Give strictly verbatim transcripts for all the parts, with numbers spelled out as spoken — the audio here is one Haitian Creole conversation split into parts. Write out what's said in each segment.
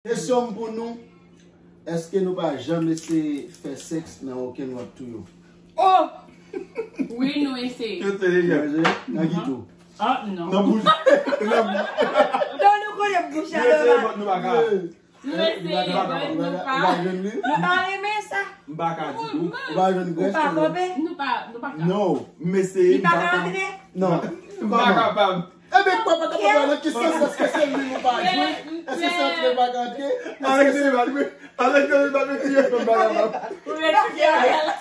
Kesyon m pou nou, èske nou pa janm eseye fè sèks nan okenn lòt tou yo? Oh! Wi, nou eseye. Yo te deja. Nan ki tou? Ah, non. Nan bouch. Nan bouch. Non, nou konnen bouch a. Nou eseye, but nou pa ka. Nou eseye, but nou pa. Nou pa renmen sa. M pa ka ditou. Ou pa jwenn grès tou, non? Nou pa, nou pa ka. Non. M eseye, m pa ka. Li pa ka antre? Non. M pa kapab. Ebyen, papa, papa, papa, nan ki sans? Èske se lwil ou pa jwenn? Èske se antre pa ka antre? Alèk se li pa, alèk se li pa mete yo konn bagay la.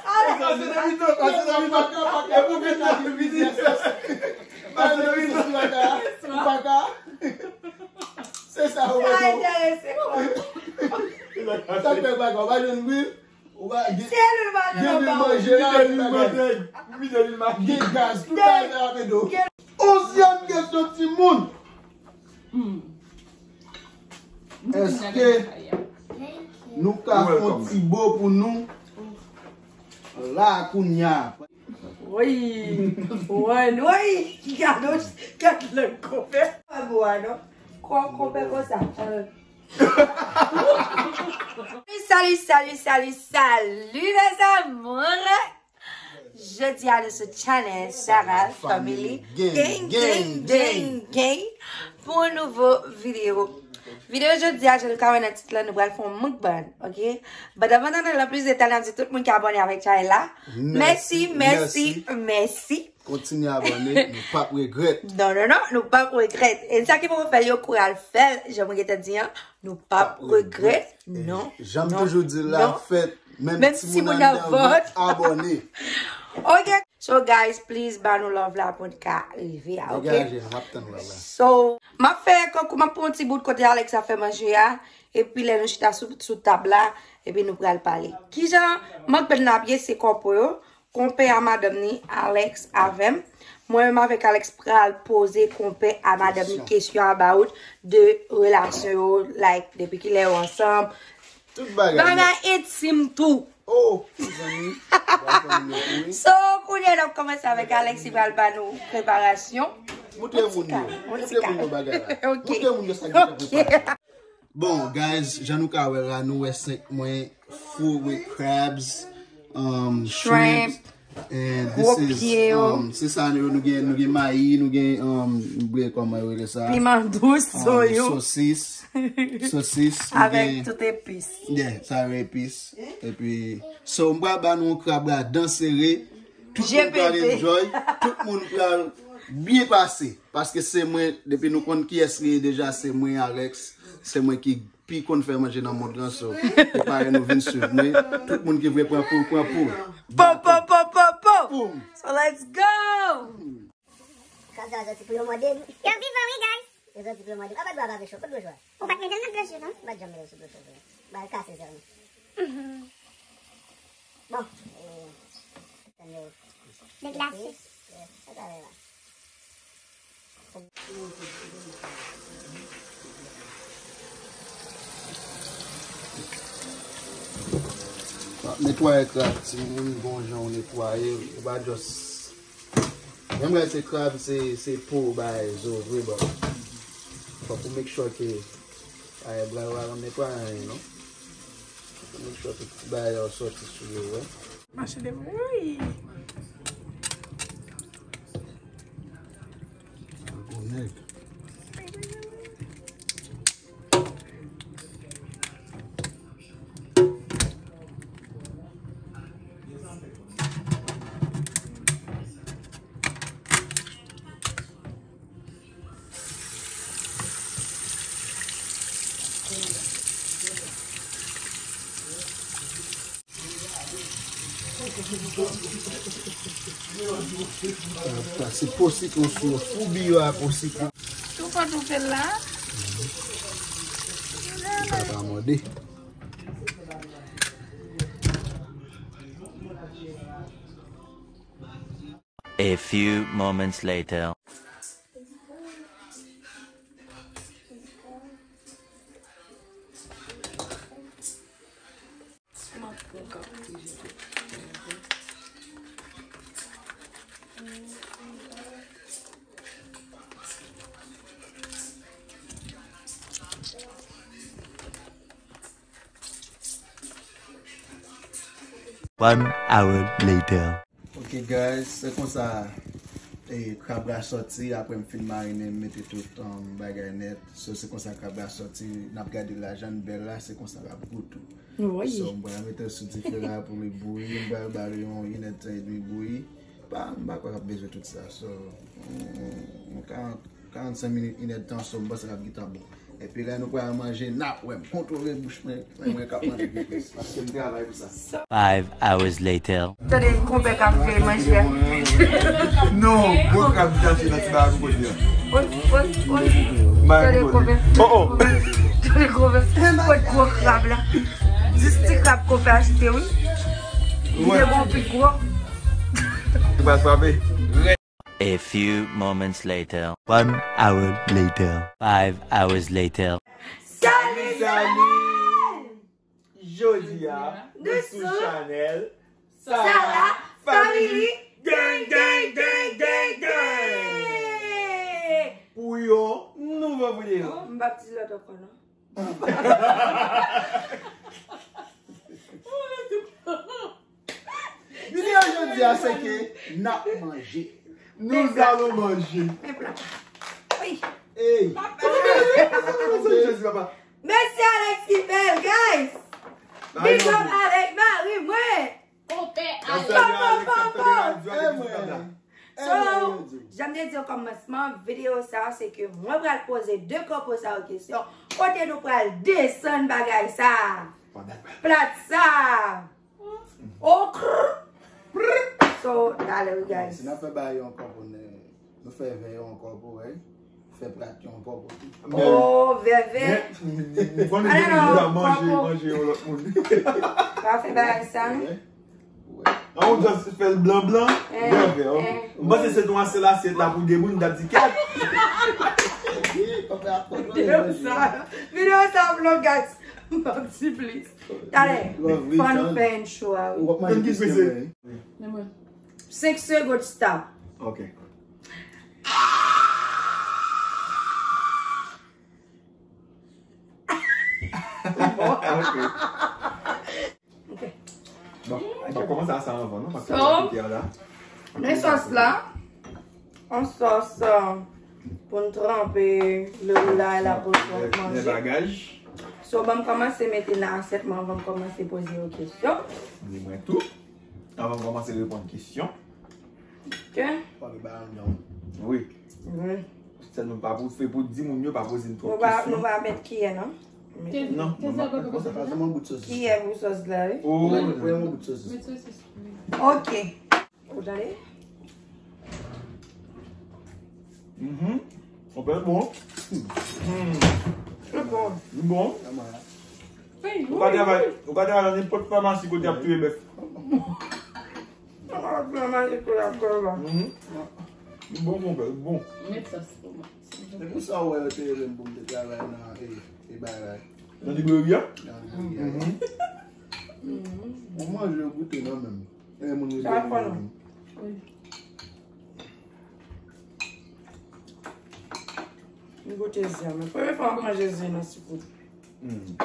Pase nan mitan, pase nan mitan. E pou vin la, vin. Pase nan mitan. Paka. Se sa ou mete. Sa k fè paka, ou pa jwenn lwil? Ou pa gen, se lwil pa gen lwil manje la, gen lwil mantèg, gen gaz, tout bagay la ap ede w. Onzyèm kesyon, timoun. Èske nou ka fè yon ti bo pou nou la kounya? Woy, woy, woy, gade, gade lòt konpè. Pa bo a non. Kon, konpè konsa. Salut, salut, salut, salut, salut, mes amours. Jodi a nou sou channel Sarah Family. Gang, gang, gang, gang. Pou yon nouvo videyo. Videyo jodi a, jan nou ka wè nan tit la, nou pral fè yon mukbang, ok? But avan n antre nan plis detay, n ap di tout moun ki abòne avèk channel la, mèsi, mèsi, mèsi. Kontinye abòne, nou p ap regrèt. Non, non, non, nou p ap regrèt. E sa ki poko fè l yo kouri al fè l, jan mwen gentan di an, nou p ap regrèt, non. Jan m toujou di l la, fè menm timoun nan vòt abòne. Ok. So guys, please ba nou love la pou n ka rive a, ok? Degaje, m ap tann love la. So, m ap fè kankou, m ap pran yon ti bout kote Alex ap fè manje a, epi lè nou chita sou, sou tab la, epi nou pral pale. Kijan mukbang nan ap ye, se konpè yo, konpè a madanm ni, Alex avè m. Mwen menm avèk Alex pral poze konpè a madanm ni kesyon about de relasyon yo, like, depi kilè yo ansanm. Tout bagay. Bagay entim tou. Oh, mezanmi. So, kounye a n ap kòmanse avèk Alex, li pral ba nou preparasyon. Montre moun yo. Montre moun yo bagay la. Ok. Montre moun yo sa ki te prepare. Bon, guys, jan nou ka wè la, nou wè sink mwen full with crabs, um, shrimp, and this is, um, se sa nou, nou gen, nou gen mayi, nou gen, um, m bliye kòman yo rele sa. Piman dous, um, sosis, sosis, nou gen avèk tout epis. Yeah, sa yo epis. Epi, so, m pral ba nou yon krab la dan sere. Tout moun pral enjoy, tout moun pral byen pase. Paske se mwen, depi nou konn kiyès li ye deja, se mwen, Alex. Se mwen ki pi konn fè manje nan mond lan, so, prepare nou vin swiv mwen. Tout moun ki vle pran poul, pran poul. Po, po, po, po, po. Poum. So, let's go! Krab sa soti pou yo mòde. Yo vivan, wi, guys. Yo soti pou yo mòde. A, pa dlo a pa vle cho, pa dlo cho a. Ou pa t mete l nan dlo cho, non? M pa t janm mete l sou dlo cho vre. Ba l kase sèlman. Mhm. Bon, e, tann yo. Deglase. Yes, sa ta vle la. Netwaye krab, timoun, gon jan w netwaye, ou pa just, menm lè se krab, se, se po bay zo vre, but fòk ou make sure ke, ay, bra yo pa janm netwaye anyen, non. Fòk ou make sure tout bagay yo soti sou yo, wi. Mache de, wi. Gwo nèg. Sa se po sitwon sou yo. Foubi yo a po sitwon. Tou fò toufe l la. Sa pa mòde. A few moments later. One hour later. Ok guys, se konsa e, krab la sòti, apre m fin marinen, m mete tout um, bagay nèt. So se konsa krab la sòti, n ap gade l la, jan l bèl la, se konsa l ap goute tou. Wi. So m pral mete l sou dife la pou li bouyi, m pral ba li yon inèdtan edmi bouyi. Pa, m pa kwè l ap bezwen tout sa. So, yon, yon karant, karannsenk minit, inèdtan, so m panse l ap gentan bon. Epi lè nou pral manje, n ap wè m kontwole bouch mwen, men mwen k ap manje pi plis, paske m travay pou sa. Five hours later. Tande konpè k ap veye manje a. Non, gwo krab ki kache nan ti bagay kote a. Oy, oy, oy. Tande konpè. Oh, oh. Tande konpè. Kot gwo krab la. Dis ti krab konpè achte, wi. Li te bon pi gwo. Li pral frape. A few moments later. One hour later. Five hours later. Salut, salut! Jodi a, nou sou chanèl Sarah Family. Gang, gang, gang, gang, gang! Pou yon nouvo videyo. M p ap di lòt ankò, non. Videyo jodi a se ke n ap manje. Nous allons manger. Ey. Jezi papa. Mesye Alex ki fè l, guys. Big up avèk mari mwen. Konpè Alex. So, jan m te di o kòmansman videyo sa, se ke mwen pral poze de kòpo sa yo kesyon. Kote nou pral desann bagay sa? Plat sa. Okr. So, talè wi, guys. Si n ap fè bagay yo ankò pou nou, nou fè vè yo ankò pou, wi. Fè plat yo ankò pou. Oh, vè, vè. Manje, manje yon lòt moun. Pa fè bagay sa, non? An ou just fè l blan blan, vè vè, ok. M panse se yon sèl asyèt la pou de moun, m t ap di kèt. Videyo sa ap long, guys. M p ap di plis. Talè, fò nou fè intro a, wi. Senk segond, stop. Ok. Ok. Bon, m ap kòmanse a sa anvan, non, paske sa la. Men sòs la, yon sòs, euh, pou n tranpe le lay la pou l manje. So, ban m kòmanse mete nan asyèt mwen anvan m kòmanse poze yo kesyon. Di mwen tou. Anvan m kòmanse reponn kesyon. Ok. Fò nou bay yon non. Wi. Wi. Sèlman pa pou fè pou di moun yo pa poze m twòp kesyon. Nou pa met kiyè, non? Non, mwen pa fè konsa. Kiyè pou sòs la, wi. Oh. Mwen, mwen, mwen bout sòs. Ok. Ou tande? Mhm. Konpè bon. Li bon. Li bon. Ou ka travay, ou ka travay nan nenpòt famasi kote y ap touye bèf. Nan nenpòt famasi kote y ap touye bèf. Mhm. Li bon, konpè, li bon. Met sòs pou mwen. Se pou sa ou wè yo te rele m pou m te travay nan, e, e bagay. Nan libreria? Nan libreria. Mhm. Mwen manje yo goute non menm. E moun rele m. Wi. M goute ze a, men premye fwa m manje ze nan sipou. Hmm.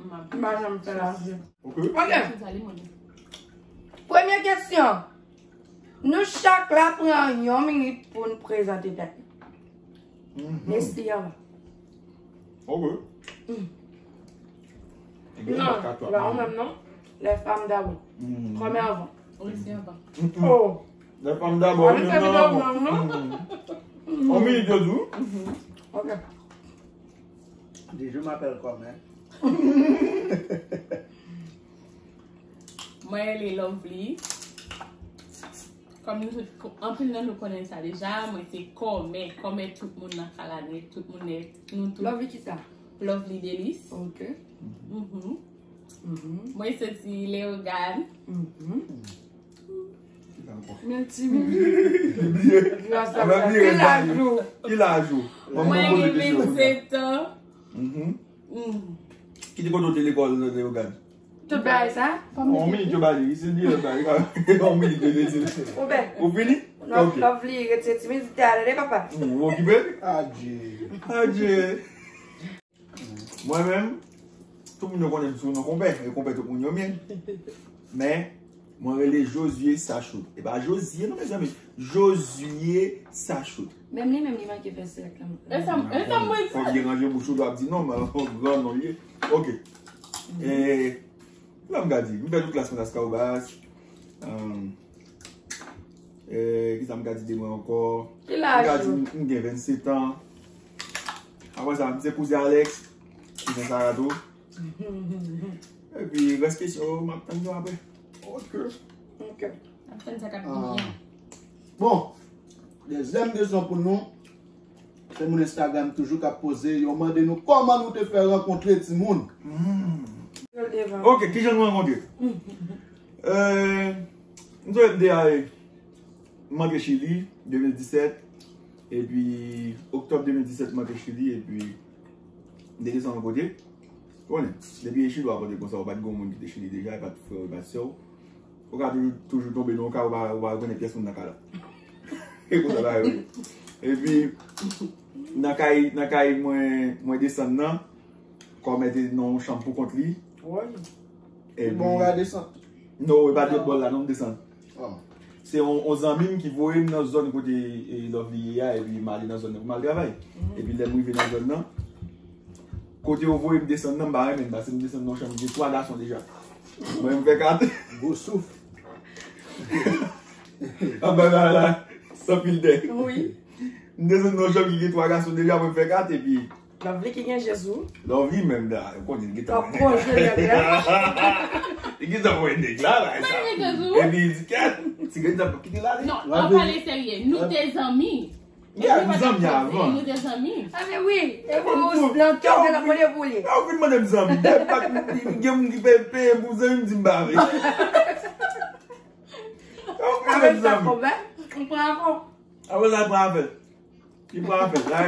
M pa janm fè la ze. Ok. Ok. Premye kesyon. Nou chak la pran yon minit pou n prezante tèt nou. Mhm. Nesli anvan. Ok. Mm. Non, pa ou menm non. Les femmes d'abord. Mm. Kòmè anvan. Wi, se anvan. Oh. Les femmes d'abord, wi, non, non. Non. Mm. On minit de tou. Mhm. Ok. Déjà, je m'appelle Kòmè. Mwen rele Lovely. Kòm nou tout, anpil nan nou konnen sa deja, mwen se kòmè, kòmè tout moun nan Kalane, tout moun nèt, nou tout. Lovely kisa? Lovely Delis. Ok. Mhm. Mhm. Mwen soti Leyogàn. Mhm. Men timid. Li bliye. Li bliye. Ki laj ou? Ki laj ou? Mwen gen vennsenk an. Mhm. Mm. Kite kote w te lekòl nan Leyogàn? Tout bagay sa? On minit yo ba li, si l bliye lòt bagay, li ka on minit yo te di. Ou bè? Ou fini? Non, ok. Lovely retire timidite a, tande papa. Hmm, ou okipe? Adye. Adye. Mwen menm, Tout moun yo konnen m sou non konpè, e konpè tout moun yo menm. Men, mwen rele Josué Sachout. E pa Josué non, mezanmi. Josué Sachout. Menm li menm, li manke fè sèk la. E sa, e sa mwen di. Fòk deranje bouch ou, lè w ap di non, men gran non li ye. Ok. E, kisa m ka di? M fè tout klas mwen Lascahobas. Um, e, kisa m ka di de mwen ankò? M ka di m, m gen vennsetan. Apre sa, m se kouzen Alex, kouzen Sarah tou. Epi, rès kesyon yo, m ap tann yo apre. Ok. Ok. N ap tann sa k ap vini an. Bon, dezyèm kesyon pou nou, se moun Instagram toujou k ap poze, yo mande nou kòman nou te fè rankontre timoun. Ok, kijan nou rankontre? Euh, m sonje m te al, m antre Chili, de mil disèt, epi oktòb de mil disèt, m antre Chili, epi m te desann yon kote. Ou konnen, depi e Chili w ap antre konsa, ou pa t gen moun ki te Chili deja, e pa t frè w, e pa t sè w. Ou ka toujou, toujou tonbe nan yon kay, ou pa, ou pa rekonèt pyès moun nan kay la. E konsa bagay yo ye. Epi, nan kay, nan kay mwen, mwen desann nan, kòmè te nan yon chanm pou kont li. Wi. Epi, bon, ou ka desann. Non, e pa de bò la, non, m desann. Se yon, yon zanmi m ki voye m nan zòn kote, e, Lovely ye a, epi m ale nan zòn nan pou m al travay. Epi lè m rive nan zòn nan, kote yo voye m desann nan, m pa renmen l, paske m desann nan yon chanm ki gen twa gason deja. Mwen, m fè kat. Gwo souf. Anba la, la, san filtè. Wi. M desann nan yon chanm ki gen twa gason deja, mwen, m fè kat, epi Lovely ki gen je sou. Lovely menm la, ou konnen li gentan wè nèg la. Li gentan wè nèg la, la, e sa. Epi li di, kèt, ti grenn sa p ap kite l ale. Non, an pale serye, nou te zanmi. Yeah, nou zanmi avan. Nou te zanmi. A, men wi, e pou ou, nan kè w te nan kote pou li. Ou vin mande m zanmi. Gen moun ki peye, peye m pou zanmi, m di m pa vle. Ou vin mande m zanmi. Ou pran avè. Apre sa, pran avè. Li pran afè l. La,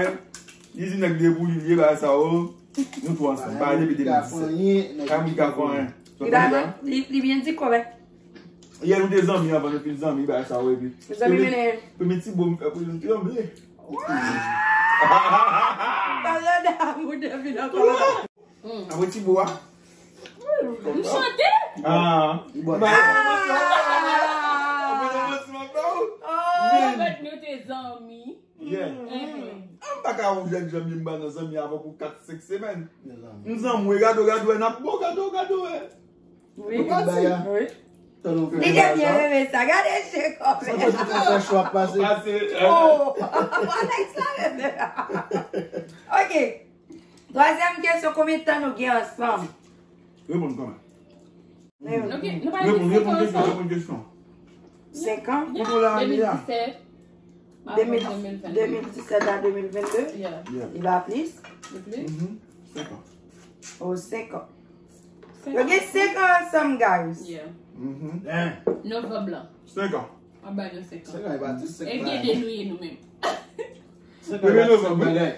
li di nèg debouyi li ye, bagay sa yo. Nou tou ansanm. Bagay depi de mil disèt. Kay moun ka fè anyen. Li pa, li, li byen di kòrèk. Yè nou te zanmi anvan nou fin zanmi, bagay sa yo, epi zanmi premye, mennen premye ti bo m fè pou li, m tranble. Talè damou te vin ankò. Apre ti bo a. M chante. Ah. Li bò. Ah. Apre nou te zanmi. Yeah. M pa ka wè yon jèn janm li m pa nan zanmi avan pou kat, senk semèn. M zanmi w, gade w, gade w, n ap bon, gade w, gade w. Wi. Wi. Li te byen renmen sa. Gade je kòmè. Sa fè chwa pase. Pase. Oh, Alex la renmen. Ok. Twazyèm kesyon, konbyen tan nou gen ansanm? Reponn kanmenm. Reponn, reponn kesyon, reponn kesyon. Senk an? Kote w la ane a? De mil disèt. De mil disèt a de mil vennde? Yeah. Li pa plis? Li plis? Senk an. Oh, senk an. Yo gen senk an ansanm, guys. Yeah. Novanm lan. Senk an. Ap bay nou senk an. Senk an, e pa di senk an. E gen de nou ye nou menm. Senk an, e pa di senk bagay.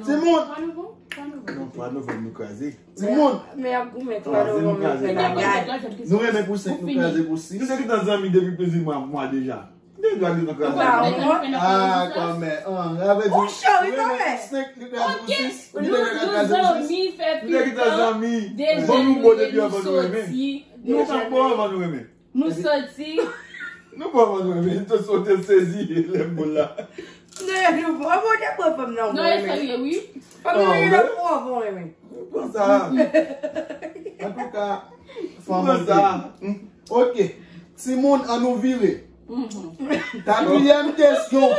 Timoun! Twa novanm. Twa novanm. Non, twa novanm nou kraze. Timoun! Men y ap goumen twa novanm, nou fè bagay. Nou renmen pou senk, nou kraze pou sis. Nou te gentan zanmi depi plizyè mwa, mwa deja. Nou te gentan kraze. Ah, kòmè. Sa vle di, ou renmen pou senk, nou kraze pou sis. Nou te gentan kraze pou sis. Nou te gentan zanmi. Bon, nou bon depi anvan nou renmen. Nou te bon anvan nou renmen. Nou soti. Nou pa konn renmen, nou te soti sezi lè m la. Non, nou pa konn te pran fanm nan. Non, e serye, wi. Fanm nan gen lòt pran fanm renmen. Pran sa. Antouka, fanm sa. Ok. Timoun, an nou vire. Katriyèm kesyon.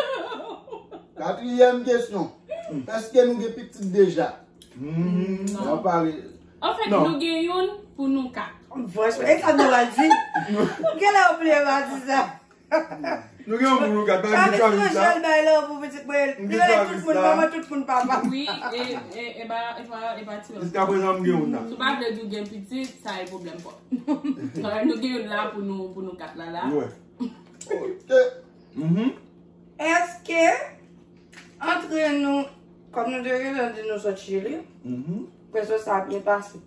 Katriyèm kesyon. Èske nou gen pitit deja? Non. Anfèt, nou gen youn pou nou kat. Franchman, e sa nou pral di? Genlè yo bliye pa di sa. Nou gen youn pou nou kat, pa gen Travis la. Jèl bay love pou pitit mwen. Li rele tout moun manman, tout moun papa. Wi, e, e, e pa, e pa, e pa ti. Jiskaprezan, m gen youn la. Si w pa vle di w gen pitit, sa e pwoblèm pa w. Nou gen youn la pou nou, pou nou kat la, la. Wi. Ok. Èske antre nou, kòm nou te gentan di nou sot Chili, presyon sa ap byen pase.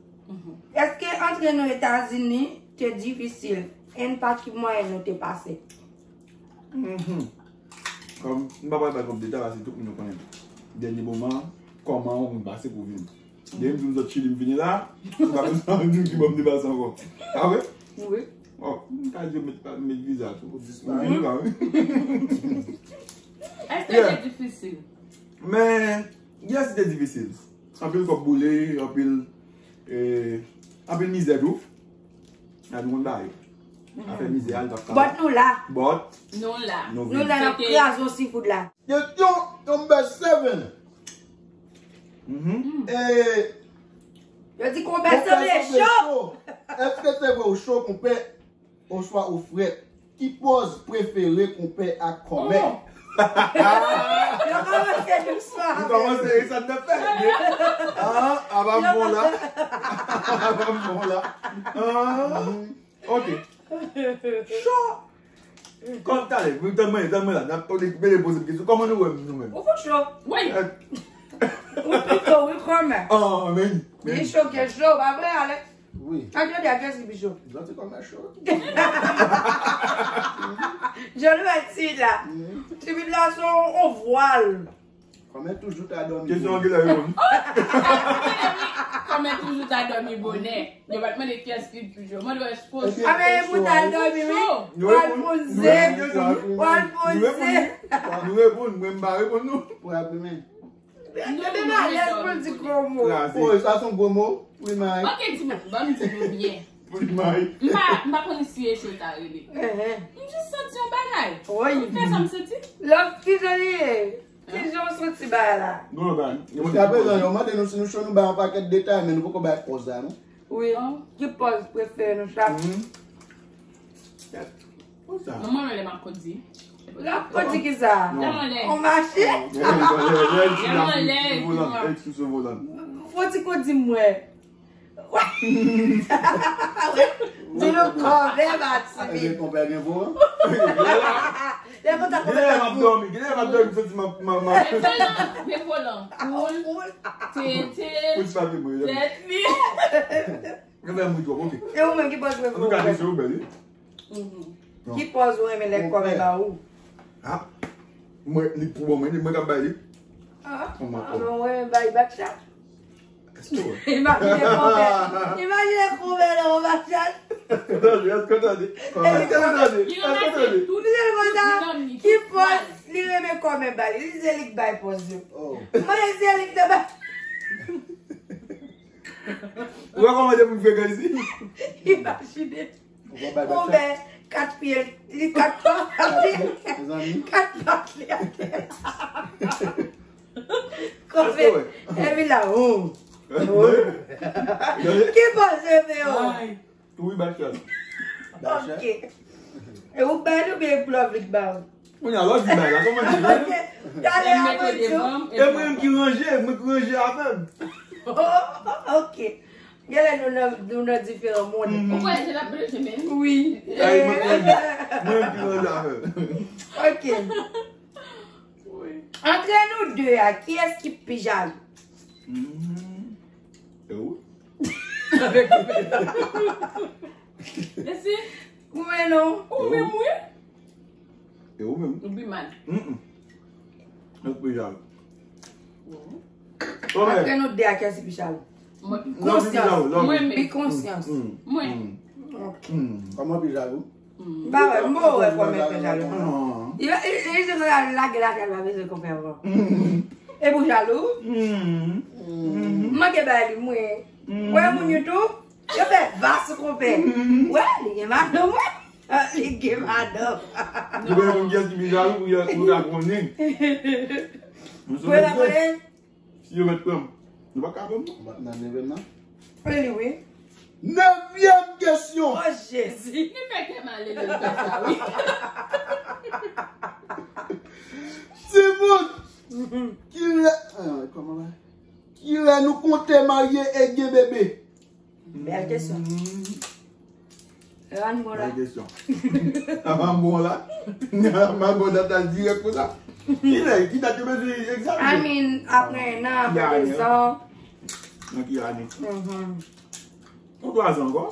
Èske antre nou Etazini te difisil? And pa ki mwayen nou te pase? Kòm m pa pral bay twòp detay, paske tout moun yo konnen dènye moman, kòman yon moun pase pou vin. Depi m di w m sot Chili, m vini la, ou pa bezwen di m ki bò m te pase ankò. A vre? Wi. Oh, m ka di w met, met viza tou. Ou disparet. M vini la, wi. Èske te difisil? Men, yes, te difisil. Anpil kòb boule, anpil, eh, anpil mizè tou. A, nou konn bagay. Afè mizè a, li p ap ka. But nou la. But nou la. Nou la, n ap kraze yon seafood la. Kesyon number seven. Mhm. Eh, yo di konpè sanble cho. Èske se vre ou cho, konpè, oswa ou frèt? Ki pòz prefere konpè ak kòmè? Oh. Yo kòmanse dousman. Nou kòmanse, e sa n ap fè. Ah, aba m bon la. Aba m bon la. Ah, ok. Cho. Kòm talè, tann mwen, tann mwen la, n ap mele poze m kesyon. Kòman nou wè m nou menm? Ou fout cho. Wi. Eh. Ou pito, wi, kòmè. Ah, men, men. Li cho ke cho, pa vre, Alex? Wi. Ak jodi a, kiyès ki pi cho? Jodi kòmè cho. Jodi wè ti la. Ti pi la se yon, yon vwal. Kòmè toujou ta dòmi. Kesyon an genlè reponn. Kòmè toujou ta dòmi bonè. Yo pa t mande kiyès ki pi cho. Mande wè espoz. A, men mwen ta dòmi, wi. Pral poze. Pral poze. Nou reponn, mwen m pa reponn nou. Pou aprimen. Tande malèz pou l di gwo mo. Kraze. Oh, sa se yon gwo mo? Primay. Ok, di mwen, ban m di nou byen. Primay. M pa, m pa konn si e cho ta rele. M jis santi yon bagay. Wi. M fè sa m santi. Lòf, kijan li ye? Kijan w santi bagay la? Jiskaprezan, yo mande nou si nou cho, nou bay yon pakèt detay, men nou poko bay pòz la, non? Wi. Ki pòz prefere nou chak? Manman lè m ap kondi. L ap kondi ki sa? Lè m anlè. On mache? Lè m anlè. Lè m sou volan. Fò ti kondi mwen. Di nou kòmè pa tibit. Ebyen, konpè gen vo, wi. Lè kontan konpè pa vo. Genlè m ap dòmi, genlè m ap dòmi, m santi m ap, m ap, m ap. Gen volan, gen volan. Koul, tete, tèt li. Genlè m ri twòp, ok. E ou menm ki pòz prefere ou? Antouka, kesyon ou bèl, wi. Ki pòz ou renmen lè kòmè ba ou? Ah, mwen, li pou bon, mwen, mwen k ap bay li. Ah, mwen renmen bay back shot. Èske w wè? Imajine kòmè. Imajine kòmè nan yon back shot. Èske w tande? Èske w tande? Èske w tande? Li ranmase tout. Misye konsa, ki pòz li renmen kòmè ba li? Li se li k bay pòz yo. Oh. Mwen se li k te bay. Ou wè kòman depi m frekan isi? Imajine. Ou wè bay back shot? Kòmè, kat pye, li kat pat li. Kat pat li atè. Kòmè, epi la, oh. Ki pòz e fè yo? Wi, back shot. Ok. E ou bay li oubyen Love li k ba ou? Kounye a, Love li bay la, kòman di? Ok. Talè a mwen di w. E mwen menm ki ranje, mwen ki ranje afè m. Ok. Genlè nou nan, nou nan diferan mond. Ou vwayaje l ap vwayaje menm? Wi. Ay, mwen ki ranje. Mwen menm ki ranje afè m. Ok. Antre nou de a, kiyès ki pi jalou? E ou? Mèsi. Ou menm non? Ou menm, wi. E ou menm? Ou pi mal. Mwen pi jalou. Apre nou de a, kiyès ki pi jalou? Mwen. Konsyans. Mwen menm. Pi konsyans. Mwen. Ok. Kòman pi jalou? M pa wè, m pa wè kòmè fè jalou non. Li, li, li di konsa, lage lakay, pa bezwen konpè ankò. E pou jalou? M manke bay li, mwen. Wè moun yo tou, yo fè va sou konpè. Wè, li gen madanm, wè. Li gen madanm. Ou konn kiyès ki pi jalou, pou yo, pou yo ka konnen. Mwen la konnen. Si yo mèt pran m, nou pa ka pran m non. Ou pa t nan nevyèm nan? Anyway. Nevyèm kesyon. Oh, Jezi. Li fè kè m ale lè l fè sa, wi. Timoun, kilè, ah, kòman la? Kilè nou konte marye e gen bebe? Bèl kesyon. Ràn mwen la. Bèl kesyon. Ràn mwen la. Ràn mwen la dirèk konsa. Kilè, ki dat yo bezwen egzakte? I mean, apre en an, apre de zan. Nan ki ane? Mhm. Yon twa zan ankò?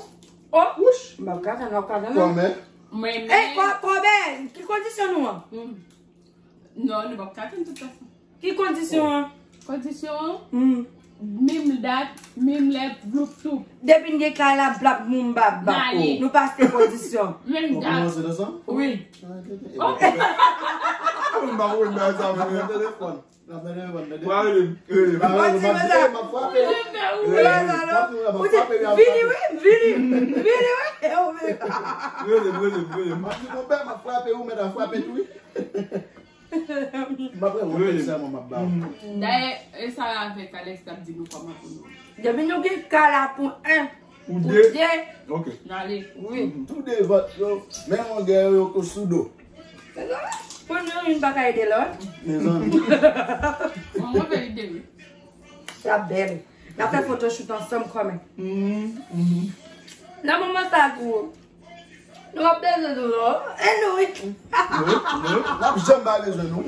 Oh! Wouch! M ap ka tann, m ap ka tann. Kòmè? Mwen menm. Ey, kò-, kòmè, ki kondisyon nou an? Non, nou p ap ka tann tout fason. Ki kondisyon an? Kondisyon an? Hmm. Menm dat, menm lè, bloup toup. Depi n gen kay la, blap moum bap bap. Nou pase kondisyon. Menm dat. Wi. Mwen pa konn bagay sa, mwen. Nan telefòn. Nan telefòn, nan telefòn. Mwen rele, rele. Mwen di, mwen sa. Ou di, vini wi, vini. Vini wi. E ou vini. Rele, rele, rele. M ap di, konpè, m ap frape, ou mèt ap frape tou wi. M ap rele, ou mèt sèlman, m ap ba ou. Dayè, e sa avèk Alex t ap di nou kòman pou nou. Depi nou gen kay la pou en, ou de. Ok. N ale. Wi. Tou de vant yo, men longè yo, yo ko sou do. Pou nou, youn pa ka ede lòt. Mezanmi. Mwen, mwen fè ide, wi. Sa bèl. N ap fè photoshoot ansanm, kòmè. Nan moman sa tou, nou ap bezwen nou, non? E nou, wi. N ap janm pa bezwen nou.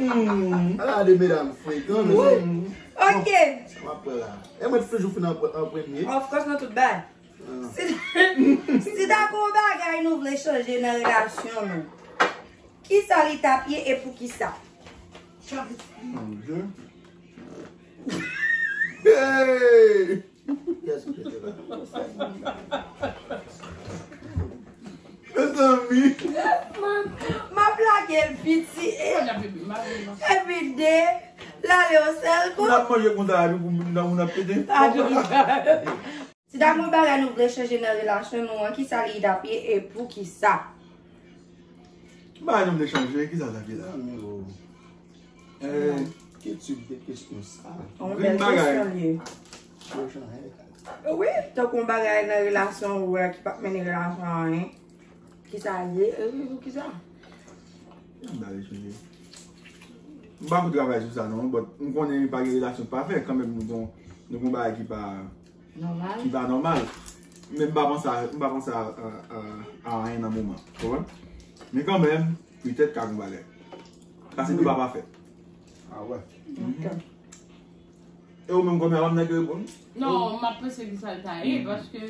Ala de medam frekan, mezanmi. Ok. Sa m ap pran la. E mwen toujou fin an, an premye. Of course, nan tout bagay. Si, si ta gen yon bagay nou vle chanje nan relasyon nou, kisa li t ap ye e poukisa? Mon Dieu. Hey! Kiyès ki te la? Mezanmi. M ap lage l piti e, epi de, l ale yon sèl kou. N ap manje konsa epi pou moun nan moun ap pete. Si ta gen yon bagay nou vle chanje nan relasyon nou an, kisa li t ap ye e poukisa? Bagay nou vle chanje, kisa l t ap ye la? Eh, ki tip de kesyon sa? Yon bèl kesyon li ye. Wi, tankou yon bagay nan relasyon ou wè ki p ap mennen relasyon a anyen. Kisa l ye? E, pou kisa? M pa vle chanje. M pa pou travay sou sa non, but m konnen pa gen relasyon pafè, kanmenm nou gon, nou gon bagay ki pa, ki pa nòmal. Men m pa panse a, m pa panse a, a, a, a anyen nan moman. Konprann? Men kanmenm, petèt ka gon bagay. Paske nou pa pafè. Ah wè. Ok. E ou menm kòmè a, pa m nan ki reponn? Non, m ap panse ki sa l ta ye, paske.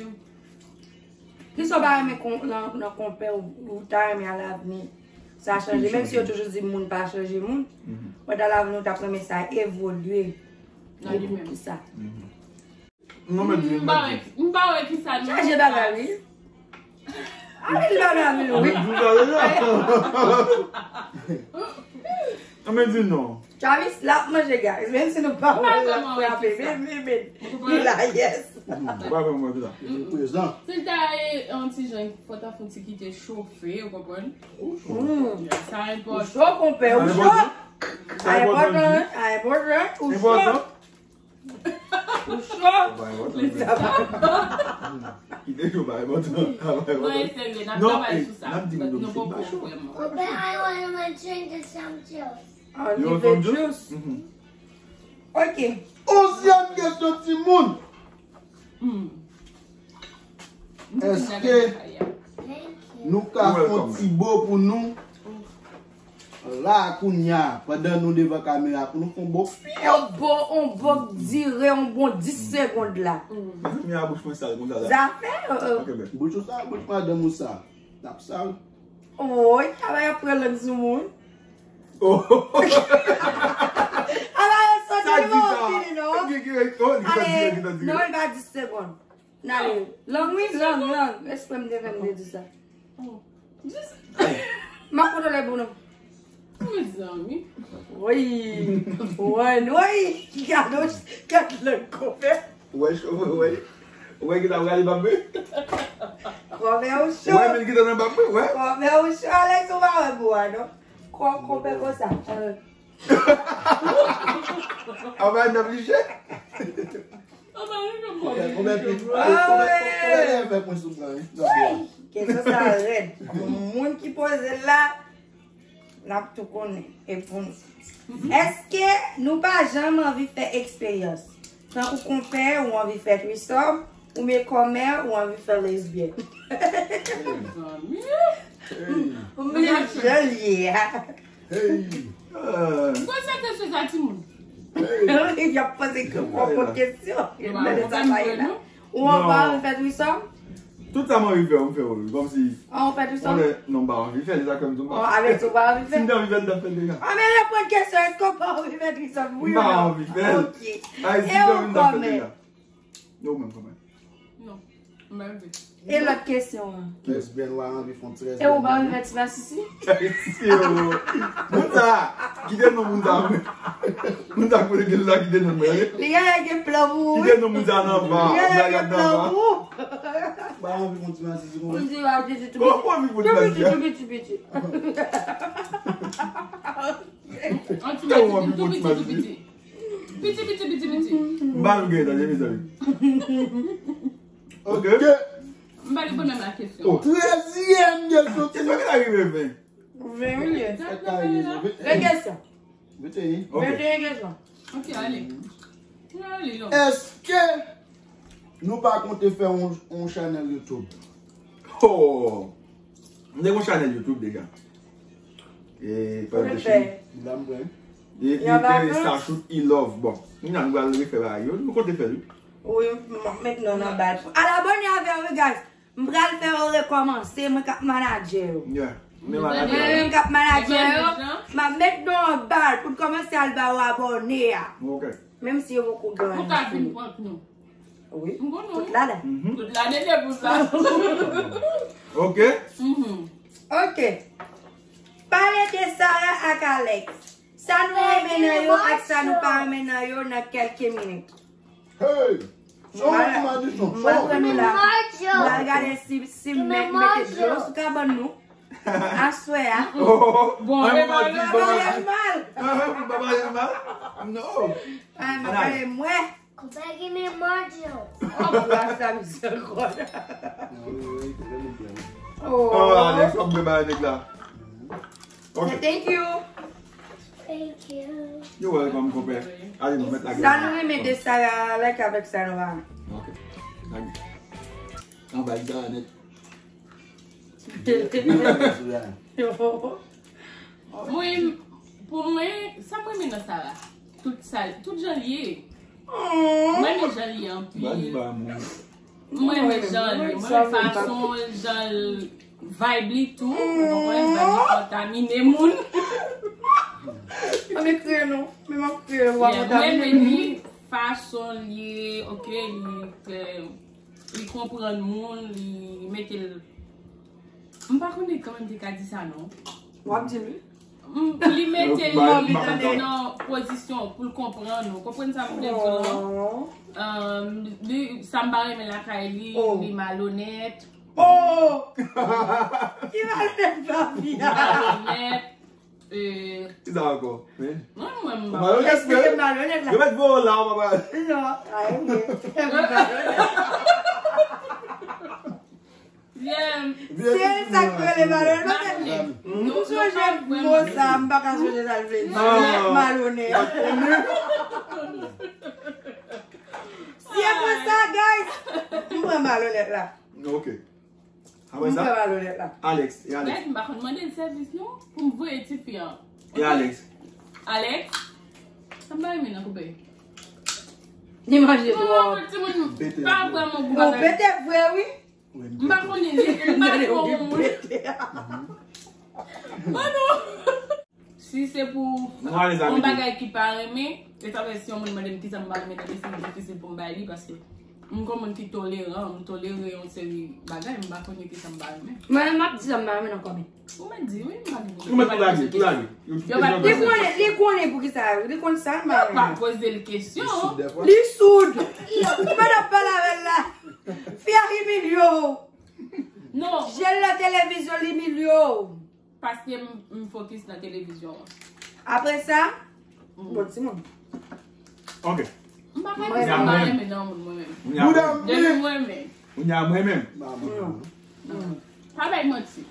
Kisa w pa renmen kon, nan, nan konpè ou, ou ta renmen alavni sa chanje? Menm si yo toujou di moun pa chanje moun, but alavni ou t ap renmen sa evolye. Nan li menm. Poukisa? Non, men di, m pa wè, m pa wè kisa nou. Chaje bagay, wi. Anpil bagay, wi. Anmen di non. Travis la ap manje, guys. Menm si nou pa wè l, l ap frape. Men, men, men. Li la, yes. Ou pa wè mwen la. Prezan. Si l ta ye yon ti jan, fò ta fè yon ti kite chofe, ou konprann? Sa enpòtan. Ou cho, konpè, ou cho. Sa enpòtan, wi. Sa enpòtan, wi. Ou cho. Ou cho? Li sa pa. Kite yo bay mwen. Mwen serye, n ap travay sou sa. But nou poko vrèman. But I want my drink and some juice. An li vle juice. Ok. Onzyèm kesyon, timoun. Èske nou ka fè yon ti bo pou nou? La, kounye a, pandan nou devan kamera, pou nou fè yon bo. Yon bo, yon bo k dire, yon bon dis segond la. Mezanmi, a bouch mwen sal konsa la. Zafè, euh, euh. Ok, men. Bouch ou sal, bouch madanm ou sal. N ap sal. Woy, a bay ap pran lang sou moun. Oh. A bay ap soti, li pa fini, non. Ale, non, li pa dis segond. N ale. Lang, wi, lang, lang. Espre m te fè m te di sa. M ap kontwole pou nou. Mezanmi. Woy. Woy, woy. Gade, gade lang konpè. Wè, cho, wè, wè. Wè, ki ta prale bab mwen. Konpè ou cho. Wè, men ki ta nan bab mwen, wè. Konpè ou cho, Alex, ou pa wè bou a, non. Kò konpè konsa. A bay nan pije. Konbyen pit? Konbyen, konbyen, konbyen lè avèk mwen sou plan, wi? Kesyon sa rèd. Moun ki poze l la, n ap tou konnen. E pou nou. Èske nou pa janm anvi fè eksperyans? Tankou konpè, ou anvi fè trisòm, oubyen kòmè, ou anvi fè lesbyèn? Ou menm jan l ye a. Hey! Poze kesyon sa, timoun. Hey! Y ap poze konpòt kesyon. Yo mande sa pa ye la. Ou anvi fè trisòm? Tout sa m anvi fè, m fè yo. Kòmsi. Ah, ou fè tou sa? Non, m pa anvi fè, se sa k fè m di w. Oh, avèk tou, ou pa anvi fè? Si m te anvi fè, m t ap fè l deja. Ah, men reponn kesyon, èske ou pa anvi fè trisòm? Wi ou non? M pa anvi fè l. Ok. Ay, si m te anvi, m t ap fè l deja. Yo menm kòman? Non. M pa anvi. E lòt kesyon an? Lesbyèn ou a anvi fè yon trèz. E ou pa anvi fè ti masisi? Yo. Moun sa, kite non moun sa. Moun sa kote gen la kite non mwen. Li gen gen plan pou ou. Kite non moun sa nan va. Li gen gen plan pou ou. Ba anvi fè yon ti masisi. Moun di a piti tou piti. Tou piti, tou piti, tou piti. An ti masisi, tou piti, tou piti. Piti, piti, piti, piti. M pa nou gen tande, mezanmi. Ok. M pa reponn menm la kesyon. Trezyèm kesyon. Kesyon ki ta rive ven. Ven, wi, li ye. Ven kesyon. Ok. Venteyen kesyon. Ok, ale. Ale, non. Èske nou pa konte fè yon, yon chanèl YouTube? Oh! M te gen yon chanèl YouTube deja. E, pa de chim. Li la m pran. E, e, te sa shoot e love. Bon, kounye a nou pral refè bagay yo. Nou konte fè l, wi. Wi, m ap met non nan bal. Al abòne avè yo, wi, guys. M pral fè yo rekòmanse, mwen k ap manadjè yo. Yeah. Men manadjè. Mwen menm k ap manadjè yo, m ap met non an bal pou n kòmanse al ba yo abòne a. Ok. Menm si yo poko gen anyen. Ou ka vin prank nou. Wi. M konnen. Tout ladan. Mhm. Tout ladan de pou sa. Ok. Mhm. Ok. Pale de Sarah ak Alex. Sa nou renmen nan yo ak sa nou pa renmen nan yo nan kèlke minit. Hey! Son, mwen, mwen, mwen, mwen, la. Mwen gade si, si m mèt mete dlo sou kabann nou. Aswè a. Oh, bon, an, e mwen di, bon, mwen di. Mal. An, mwen di, bon, mwen di mal. No. Ay, mwen gade mwen. Konpè gen men manje. Oh, la sa misye ankò. Oh. Oh, Alex, w ap bwe bay nèg la. Ok. Thank you. Thank you. You're welcome, konpè. Ale, nou met lage. Sa nou renmen de Sarah, like avèk sa nou pa. Ok. Lage. Anba l da nèt. Mwen, pou mwen, sa mwen renmen nan Sarah. Tout sa, tout jan l ye. Mwen renmen jan l ye anpil. Ba di ba moun. Mwen renmen jan l ye. Mwen renmen fason l, jan l vibe li tou. Ou konprann? Vibe li kontamine moun. An men kriye non. Men m ap kriye, w ap kontamine moun. Mwen renmen li, fason l ye, ok, li, eh, li konprann moun, li mete l. M pa konnen kòman m te ka di sa non. W ap di l wi. M, li mete li nan pozisyon pou l konprann ou. Konprann sa m vle di w lan? Li, sa m pa renmen lakay li, li malonèt. Oh! Li malonèt papi a. Li malonèt. Ki sa ankò? Men. Mwen, mwen, mwen. Malonèt, men. Yo mèt voye w la, papa. Non, ay, mwen. Se sa k rele malonèt. Paske m sonje mo sa, m pa ka sonje sa l vle di. Malonèt. Si e pou sa, guys, m pran malonèt la. Ok. Apre sa, Alex, e Alex? Guys, m pa konn mande l sèvis non, pou m voye tifi an. E Alex? Alex? Sa m pa renmen nan koupe. Li manje twòp. Timoun pa vrèman gou bagay. Ou pete vre wi. M pa konnen li, m pa twò bon moun. Bon non. Si se pou yon bagay ki pa renmen, e sa vle si yon moun mande m kisa m pa renmen tande, se difisil pou m bay li paske m kon moun ki toleran, m tolere yon seri bagay, m pa konnen kisa m pa renmen. Mwen menm m ap di sa m pa renmen nan kòmè. Ou mèt di wi, m pa gen pwoblèm. Ou mèt tou lage, tou lage. Li konnen, li konnen pou kisa, li konn sa m pa renmen. Yo pa poze l kesyon. Li soud. Ou pa t ap pale avè l la. Fi a imilye w. Non. Je l nan televizyon, li imilye w. Paske m, m fokis nan televizyon an. Apre sa, bon timoun. Ok. M pa ka di sa m pa renmen nan moun mwen menm. Depi mwen menm. Kounye a mwen menm. Pa bay manti.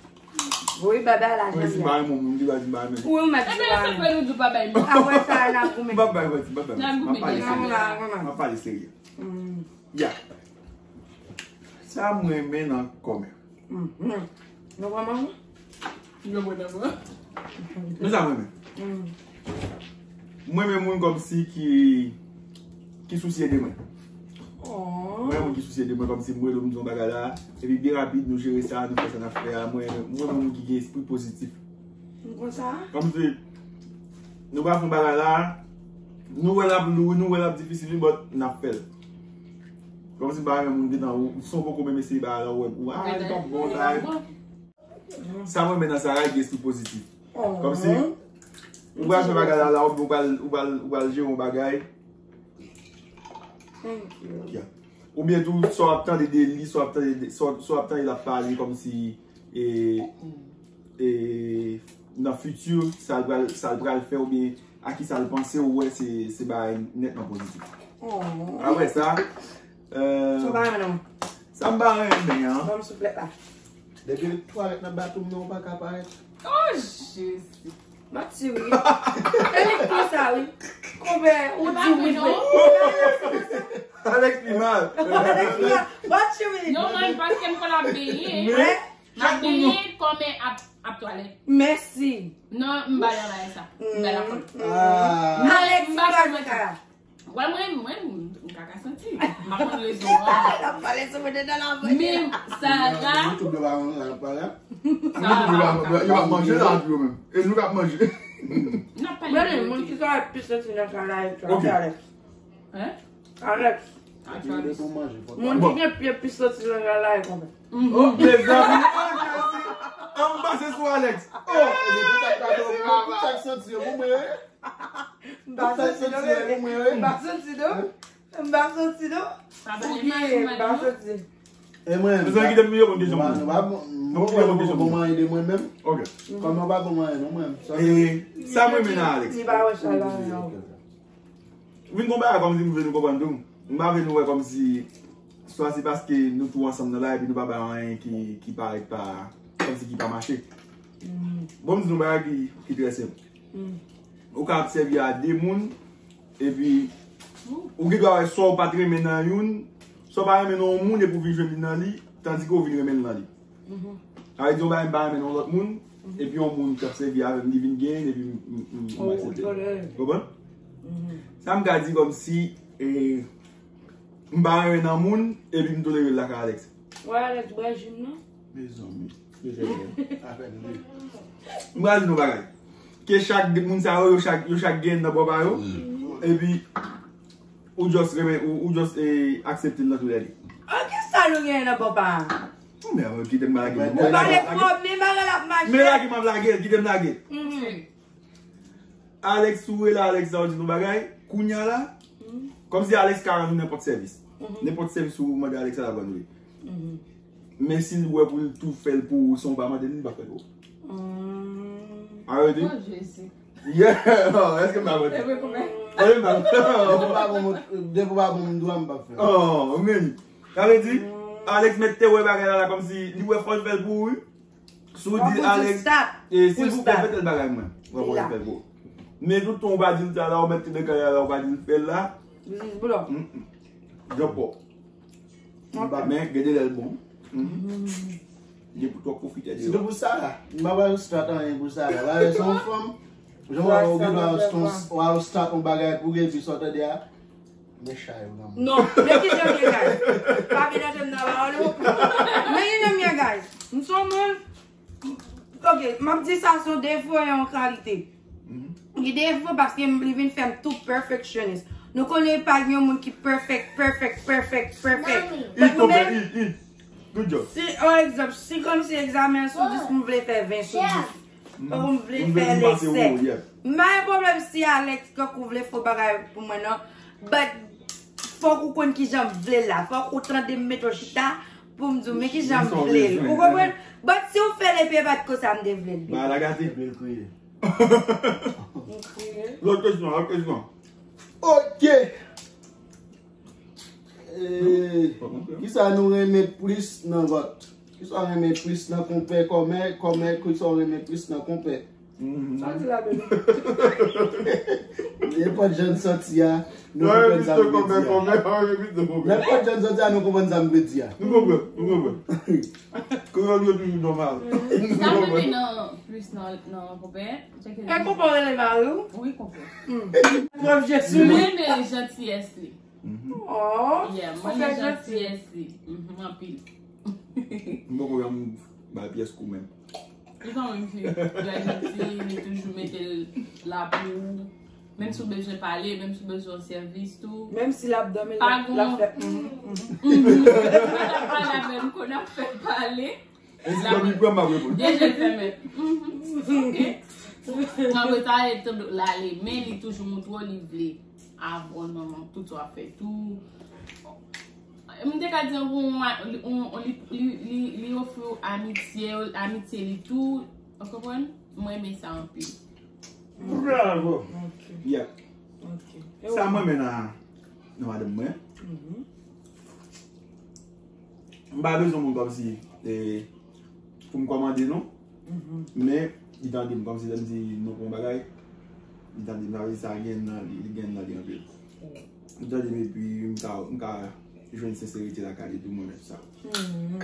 Wi, baba la. Mwen si bay moun, moun ki pa di bay menm. Wi, ou mèt di bay menm. Apre sa, n ap goumen. M pa bay manti, m pa bay manti. M ap pale serye. M ap pale serye. Ya. Sa mwen renmen nan kòmè. Nou pran mango? Yo pran nan mwen. Men sa mwen renmen. Mwen renmen moun kòmsi ki, ki sousye de mwen. Oh. Moun ki sousye de mwen, kòmsi m rele w, m di yon bagay la, epi byen rapid, nou jere sa, nou fè sa n ap fè a. Mwen, mwen, mwen, moun ki gen espri pozitif. M konsa? Kòmsi, nou pa fè yon bagay la, nou wè l ap lou, nou wè l ap difisil, but n ap fè l. Kòmsi m pa renmen moun gentan, ou, si w poko menm eseye bagay la, ou wè, ou, ah, li p ap bon, bagay. Sa mwen renmen nan sa, gen espri pozitif. Kòmsi, ou pral fè bagay la, la, ou pral, ou pral, ou pral jere yon bagay. Thank you. Yeah. Oubyen tou, sa w ap tande de li, sa w ap tande de, sa w, sa w ap tande l ap pale kòmsi, e, e, nan fiti, sa l pral, sa l pral fè, oubyen a ki sa l panse, ou wè se, se bagay nètman pozitif. Apre sa, euh, sa w pa renmen non. Sa m pa renmen an. Ban m souflèt la. Depi twalèt nan bathroom nan, ou pa ka parèt. Oh, Jezi. Manti wi. E li k fè sa wi. Konpè, ou di wi vre. Alex pi mal. Manti wi. Non, mwen, paske m konn ap benyen. M ap benyen kòmè ap, ap twalèt. Mèsi. Non, m pa travay sa. M pa la fòt. Alex, m pa fè sa. Wè mwen, mwen, m ka ka santi. M pa konn rezon an. L ap pale sou mwen nan lavwa. Men Sara. YouTube la pa yon la pale. Sa va. Yo ap manje la, yo menm. E nou k ap manje. N ap pale de moun ki ka pi santi nan kay la, Alex. Hein? Alex. Alex. Moun ki gen pye pi santi nan kay la, konpè. Oh, mezanmi. An pase sou Alex. Oh, e pou sa k santi yo pou mwen. M pa santi non, bebe. M pa santi non. M pa santi non. Ou bliye, m pa santi. E mwen, mezanmi, kite m, yo konn kesyon moun. Nou pa bon, nou pa bon, bon mwen de mwen menm. Ok. Kòm nou pa bon mwen non mwen. E sa mwen renmen nan Alex. Li pa wè sa la non. Vin gon bagay kòmsi m vle nou konprann tou. M pa vle nou wè kòmsi swa se paske nou tou ansanm nan la epi nou pa bay anyen ki, ki parèt pa, kòmsi ki pa mache. Bon, m di nou bagay ki, ki trè senp. Ou ka ap sèvi a de moun, epi ou gen dwa wè sa w pa t renmen nan youn, sa w pa renmen nan yon moun epi w vin jwenn li nan li, tandike w vin renmen l nan li. Sa vle di yon bagay m pa renmen nan yon lòt moun, epi yon moun k ap sèvi avè m, li vin genyen l, epi m, m, m, m aksepte l. Konprann? Sa m ka di kòmsi, e, m pa renmen nan moun, epi m tolere l lakay Alex. Wè Alex bwè ji m nan. Mezanmi. Afè de. M pral di nou bagay. Ke chak de moun sa yo, yo chak, yo chak gen nan bò pa yo. Epi, ou just renmen, ou, ou just, e, aksepte l nan tou lè li. An, kisa nou gen nan bò pa a? Men, kite m bagay. Ou pale twòp, men bagay la ap mache. Men lage m ap lage l, kite m lage l. Alex, ou rele Alex la, ou di nou bagay, kounya la, kòmsi Alex ka rann ou nenpòt sèvis. Nenpòt sèvis ou mande Alex la, l ap rann ou li. Men si l wè pou l tou fè l pou ou, san w pa mande l, li p ap fè l pou ou. Arete? Oh, Jezi. Yeah, non, èske m pa mande? Epi koumen. Depi w pa bon, depi w pa bon m dwa, m p ap fè l. Oh, men. Sa vle di, Alex mèt te wè bagay la, la kòmsi li wè fò l fè l pou ou, wi. Si w di Alex, e, silvouplè, fè tèl bagay mwen. Mwen konn fè l pou ou. Men tout tan w pa di l sa la, w mèt te nan kay la, w pa di l fè l la. Djòpò. Men, gen de lè l bon. Gen pou twòp pwofitè de yo. Sitou pou Sara. M pa wè w start anyen pou Sara. Bagay se yon fanm. Jan w wè w gen dwa w start yon bagay pou gen epi sa w tande a. Men chay ou nan moun. Non, men ki jan m ye, guys. Pa vin antre m nan pawòl ou. Men ki jan m ye, guys. M se yon moun. Ok, m ap di sa se yon defo e yon kalite. Li defo paske m, li vin fè m tou perfectionist. Nou konnen pa gen yon moun ki perfect, perfect, perfect, perfect. But mwen menm, si, an egzanp, si kòmsi egzamen an sou dis, m vle fè ven sou dis. Ou m vle fè lèksè. M pa gen pwoblèm si Alex tankou vle fè bagay pou mwen non. But fòk ou konn kijan m vle l la. Fòk ou tande m mete w chita pou m di w men kijan m vle l. Ou konprann? But si w fè l epi e pa t konsa m te vle l. Ba la gate. M kriye. Lòt kesyon, lòt kesyon. Ok. Eh, kisa nou renmen plis nan vòt? Kisa w renmen plis nan konpè kòmè, kòmè, kisa w renmen plis nan konpè? Sa w di la, bebe? Nenpòt jan n santi a, nou konprann sa m vle di a. Nenpòt jan n santi a, nou konprann sa m vle di a. Nou konprann, nou konprann. Kreyòl yo toujou nòmal. Sa m renmen nan plis nan, nan konpè, se ke... E konpè w rele mari w? Wi, konpè. Twòp je sou li. Mwen renmen jantiyès li. Oh, yeah, mwen gen jantiyès li. Mhm, anpil. M poko janm ba l pyès kou menm. Li kanmenm fi trè janti, li toujou mete l la pou ou. Menm si w bezwen pale, menm si w bezwen yon sèvis tou. Menm si l ap dòmi, l ap fè. Mhm, mhm. Menm si l ap pale avè m, kon ap fè l pale. E si dòmi pran m ap reponn. Deje fèmen. Mhm. Ok. Apre sa, e tande l ale, men li toujou montre w li vle avè w nan tout sa w ap fè tou. M te ka di yon, yon, yon, li, li, li, li ofri w amitye, amitye li tou. Ou konprann? Mwen renmen sa anpil. Bravo. Ok. Yeah. Ok. Sa mwen renmen nan, nan madanm mwen. Mhm. M pa bezwen moun kòmsi, eh, pou m kòmande non. Mhm. Men, li tande m kòmsi lè m di non pou yon bagay. Li tande m, sa vle di sa gen nan li, li gen nan li anpil. Li tande m epi m ka, m ka jwenn senserite lakay li tou mwen menm sa. Mhm.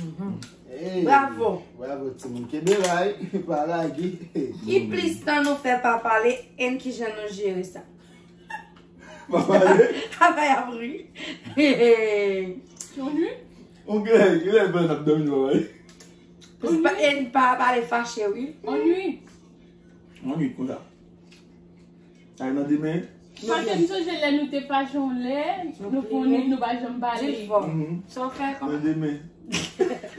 Mhm. Hey, bravo. Bravo, timoun. Kenbe la, wi. Pa lage. Ki plis tan nou fè pa pale, and kijan nou jere sa? Pa pale. Apa y ap ri. Ennui? On gen, gen lè n ap dòmi, nou pa pale. Plis pa, e pa pale fache, wi. Ennui. Ennui, konsa. Ay, nan demen. Paske m sonje lè nou te fache yon lè, nou fè yon nuit, nou pa janm pale. Di l fò. Mhm. Sa w fè kòman? Nan demen.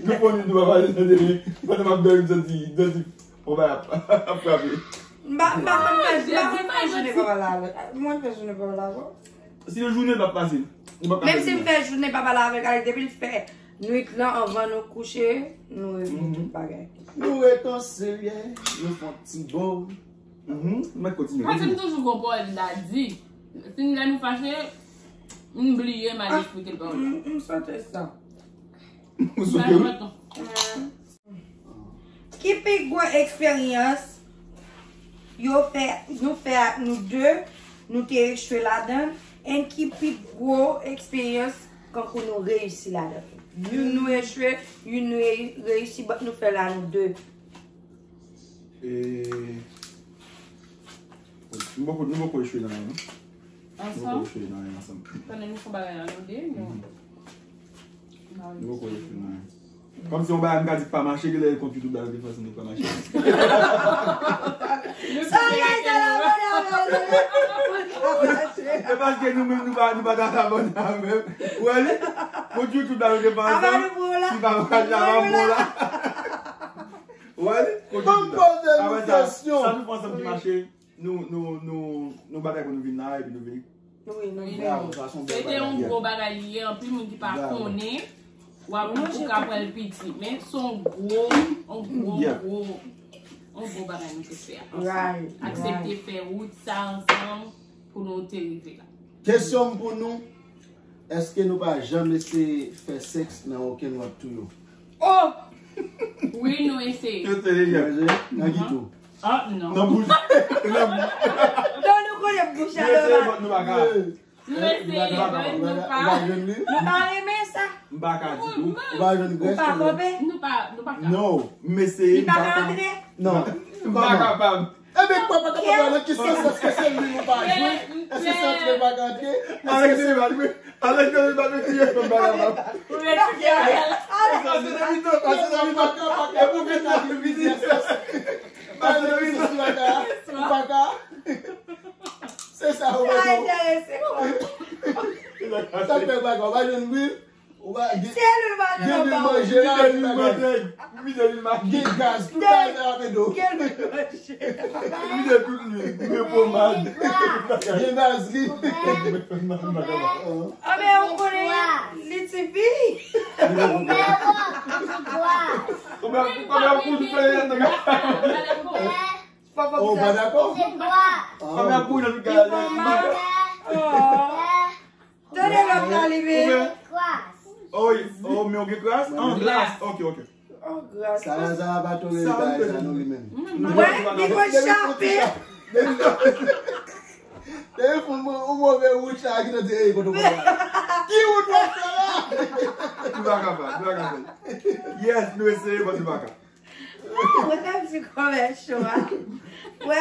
Nou fè yon nuit, nou pa pale nan demen. Pandan m ap dòmi, m santi, m santi, on bagay ap, ap frape. M pa, m pa konn fè, m pa konn fè jounen pa pale avè l. Mwen fè jounen pa pale avè l. Si yon jounen pa pase, ou pa ka fè jounen. Menm si m fè jounen pa pale avè l, depi l fè nuit lan anvan nou kouche, nou regle tout bagay. Nou rekonsile, nou fè yon ti bo. Mhm, nou mèt kontinye, kontinye. Paske m toujou gon pawòl m ta di. Si lè nou fache, m bliye m al esplike l pawòl la. M, m sote sa. Ou sote, wi. Ki pi gwo eksperyans yo fè, nou fè ak nou de, nou te echwe ladan, and ki pi gwo eksperyans kankou nou reyisi ladan? Youn nou echwe, youn nou re-, reyisi, but nou fè l a nou de. E, nou poko, nou poko echwe nan anyen, non? Nou poko echwe nan anyen ansanm. Pandan nou fè bagay la, nou de, nou. Mhm. Nou poko echwe nan anyen. Kòmsi yon bagay m ka di k pa mache, genlè e kont YouTube la yo te fè ansanm nou pa mache. Sa bagay sa la, mwen la, mwen la. E paske nou menm, nou pa, nou pa ta abòne avè m. Ou wè li? Kont YouTube la yo te fè ansanm, li pa mache, a pa bon la. Ou wè li? Kont YouTube la. Apre sa, sa nou fè ansanm ki mache. Nou, nou, nou, nou batay pou nou vin la, epi nou vini. Wi, nou vini. Bravo, sa se yon bèl bagay. Se te yon gwo bagay li ye, anpil moun ki pa konnen, w ap, ou ka pran l piti. Men se yon gwo, yon gwo, gwo, yon gwo bagay nou te fè ansanm. Aksepte fè wout sa ansanm pou nou te rive la. Kesyon m pou nou, èske nou pa janm eseye fè sèks nan okenn lòt tou yo? Oh! Wi, nou eseye. Eseye, yeah. Nan ki tou? Ah, non. Nan bouch. Nan bouch. Non, nou konnen bouch a nòmal. Nou eseye, but nou pa ka. Nou eseye, but nou pa. Nou pa renmen sa. M pa ka ditou. Ou pa jwenn grès. Ou pa kanpe. Nou pa, nou pa ka. Non, m eseye, m pa ka. Li pa ka antre. Non. M pa kapab. Ebyen, papa, papa, nan ki sans? Èske se li nou pa jwenn? Èske se antre pa ka antre? Èske se li pa jwenn? Alèz, alèz, alèz, alèz, alèz. Ou retire. Alèz, alèz, alèz, alèz. E pou vin la, vin, vin. Alèz, alèz, alèz. Paka. Se sa ou mande. Sa fè paka, ou pa jwenn lwil. Ou pa gen, gen lwil manje la, gen bagay. Gen gaz, tout bagay la ap ede w. Gen lwil manje. Gen tout lwil, gen pomad. Gen vazlin. Anben, ou konnen li tifi. Ou pa dakò? Fòk ou pa dakò? Ou pa dakò? Li fè mal. Tande lòt la, li menm. Oh, oh, men w gen kras? An glas. Ok, ok. Oh, gras. Sa la, sa la pa tolere bagay sa non, li menm. Mwen, li konn chape. Depi fon, ou move wout sa ki tande, ey, kote w pral la? Ki wout w ap fè la? Nou pa kapab, nou pa kapab. Yes, nou eseye, but nou pa ka. Mwen te di kòmè cho a. Wè,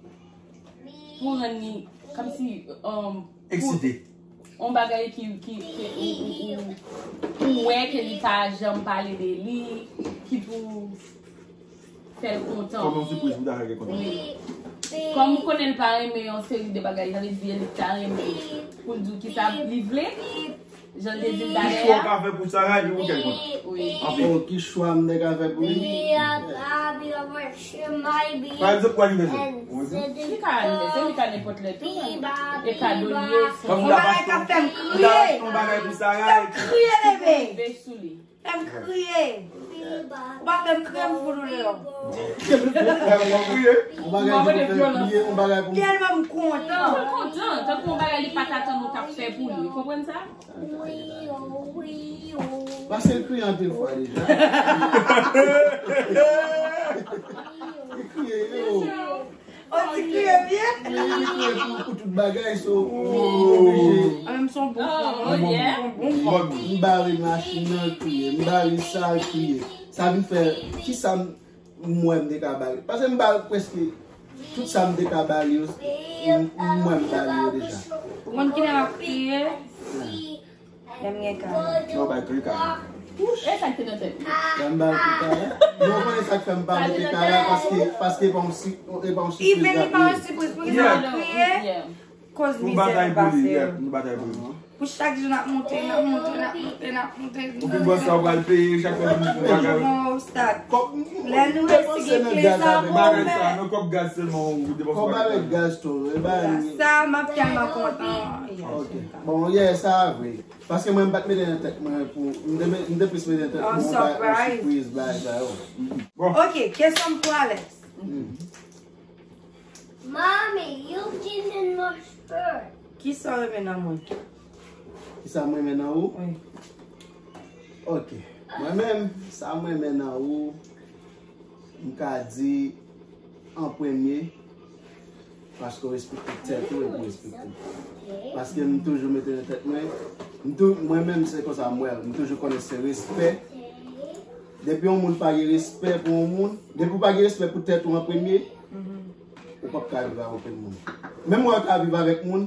pou rann li kòmsi um, eksite. Yon bagay ki, ki, ki ou, ou, ou, ou wè ke li pa janm pale de li, ki pou fè l kontan. Kòm yon sipriz pou ta fè l kontan. Wi. Kòm ou konnen l pa renmen yon seri de bagay, sa vle di li ta renmen pou l di w kisa li vle. Jan l te di l talè a. Ki chwa w ka fè pou Sara epi pou kè l kontan? Wi. Anpil. Oh, ki chwa m te ka fè pou li? Pa egzanp, pou anivèsè. Ou di? Li ka anivèsè, li ka nenpòt lè tou. E kado l ye. Kòm ou ta achte yon bagay pou Sara epi. Fè m kriye, bebe. Fè m kriye. Ou pa fè m kriye, m fout ou deyò. Ou pa kriye. Yon bagay pou fè kriye, yon bagay pou. Tèlman m kontan. Mwen kontan, tankou yon bagay li pa t atann ou t ap fè pou li. Ou konprann sa? Paske l kriye anpil fwa deja. Li kriye, yo. Li kriye byen. Li, li kriye pou, pou tout bagay, so, ou oblije. Ah, men m se yon bon fanm, oh, yeah, m se yon bon fanm. M bare machin nan, l kriye. M bare sa, l kriye. Sa vin fè, kisa m, m wè m te ka bare? Paske m bare prèske tout sa m te ka bare yo, m, m wè m bare yo deja. Ou konn kilè m ap kriye? Lè m gen kara. Non, bay kri kara. E sa k te nan tèt li? Lè m bay kri kara. Non, ou konnen sa k fè m pa mete kara, paske, paske e pa yon si-, e pa yon sipriz. Even li pa yon sipriz, poukisa m ap kriye? Koz mizè nou pase yo. Pou chak jou n ap monte, n ap monte, n ap monte, n ap monte. Ou vin wè sa w pral peye, chak fwa nou fè yon bagay. Toujou gon obstak. Lè nou resi gen kè sa bon, men. Bagay sa, non, kòb gaz sèlman ou depanse. Kòb avèk gaz tou, e ba. Sa, m ap tèlman kontan. Ok. Bon, yeah, sa vre. Paske mwen, m pa t mete nan tèt mwen pou, m te, m te plis mete nan tèt mwen pou yon sipriz, bagay sa yo. Bon. Ok, kesyon m pou Alex. Mommy, you didn't wash first. Kisa w renmen nan mwen? Kisa m renmen nan ou? Wi. Ok. Mwen menm, sa m renmen nan ou, m ka di an premye, paske w respekte tèt ou epi w respekte m. Paske m toujou mete nan tèt mwen, m tou, mwen menm se konsa m wè l, m toujou konnen se respè. Depi yon moun pa gen respè pou yon moun, depi w pa gen respè pou tèt ou an premye, ou p ap ka viv ak okenn moun. Menm lè w ta viv avèk moun,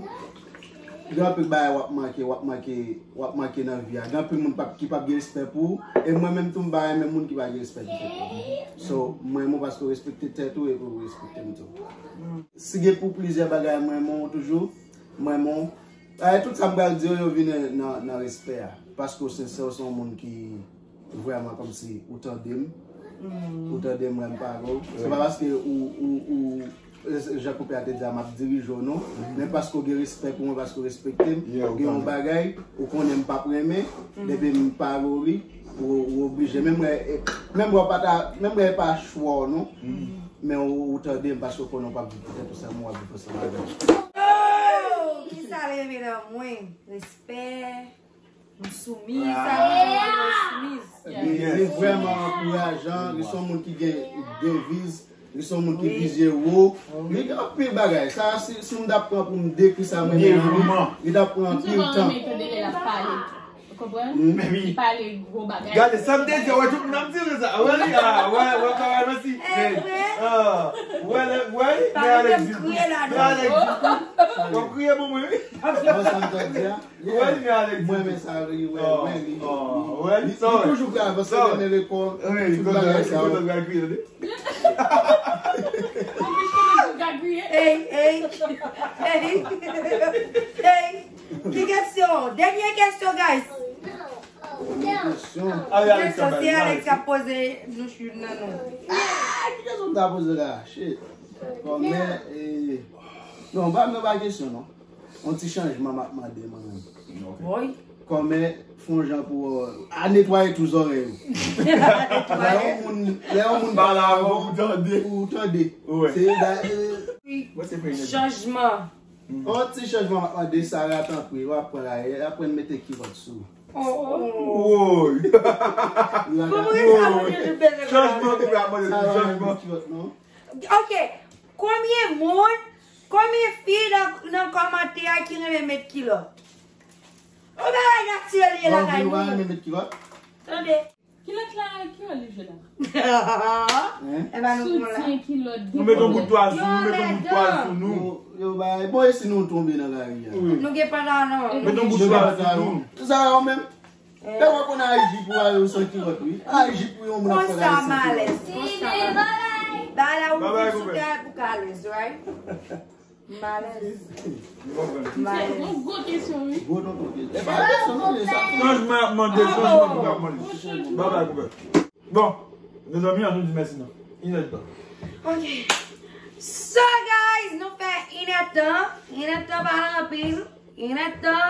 gen anpil bagay w ap manke, w ap manke, w ap manke nan vi a. Gen anpil moun p ap, ki p ap gen respè pou ou, e mwen menm tou m pa renmen moun ki pa gen respè pou tèt li. So, m renmen w paske w respekte tèt ou epi w respekte m tou. Si gen pou plizyè bagay, m renmen w toujou, m renmen w. Ay, tout sa m pral di yo, yo vin nan, nan respè a. Paske w sensè, w se yon moun ki vrèman kòmsi ou tande m. Ou tande m, wè m pale w. Se pa paske ou, ou, ou, jan koupe a te di a, m ap dirije w, non. Men paske w gen respè pou mwen, paske w respekte m, gen yon bagay, ou konnen m p ap renmen, depi m pale w li, ou, ou oblije. Menm lè, menm lè w pa ta, menm lè e pa chwa w, non. Men ou, ou tande m paske w konnen w p ap viv pou tèt ou sèlman, w ap viv ansanm avè m. Oh! Kisa l renmen nan mwen? Respè. M soumiz, sa vle di mwen soumiz. Li, li vrèman ankourajan, li se yon moun ki gen deviz, li se yon moun ki vize wo. Li gen anpil bagay. Sa, si, si m t ap pran pou m dekri sa mwen menm, li t ap pran anpil tan. Ou konprann? Li pale gwo bagay. Gade, sa m te di, wè, tout moun ap tire sa. Wè, li, ah, wè, wè, kara mèsi. Ah, wè, wè, men Alex di, men Alex di, w ap kriye pou mwen, wi. Bon, sa m t ap di a. Wè, li, men Alex di. Mwen, men sa, li, wè, wè, li, li, li toujou ka avanse, mennen lekòl, tout bagay sa yo. Ey, ey, ey, ey. Ki kesyon? Dènye kesyon, guys. Kesyon. Kesyon, se Alex k ap poze nou youn nan nou. Ah, ki kesyon m ta poze la? Shit. Kòmè, eh, non, pa, men pa kesyon, non. Yon ti chanjman m ap mande mwen menm. Woy. Kòmè, fè yon jan pou, euh, a netwaye tou zòrèy ou. Lè yon moun, lè yon moun pale avè w, ou tande. Ou tande. Se da, euh, chanjman. Yon ti chanjman m ap mande Sara, tanpri, w ap pran la, y ap pran mete kilòt sou. Oh, oh. Woy. Kòman sa, mwen toujou bezwen chanjman, koupe ap mande chanjman. Kilòt, non? Ok, konbyen moun, konbyen fi nan, nan kòmantè a ki renmen met kilòt? Yon bagay natirèl ye lakay nou. Ou pa renmen met kilòt? Tande. Kilòt la, kilòt li jwe la? Hein? Soutyen, kilòt, nou met yon bout twal sou nou, met yon bout twal sou nou. Yo, yo, bay, bon, e si nou tonbe nan lari a? Nou gen pantalon. Met yon bout twal sou nou. Sa yo menm. Lè w konn al jip ou ale ou san kilòt, wi. Al jip ou yon moun ap pale san kilòt. Konsa, m alèz, konsa, m alèz. Ba la ou vin sou tè pou ka alèz, right? M alèz. M alèz. Yon gwo kesyon, wi. Gwo tonton kesyon. E pa kesyon, non, e sa. Chanjman ap mande, chanjman pou ap mande. Babay, konpè. Bon, mezanmi, ann nou di mèsi, non. Inèdtan. Ok. So, guys, nou fè inèdtan. Inèdtan pa anpil. Inèdtan.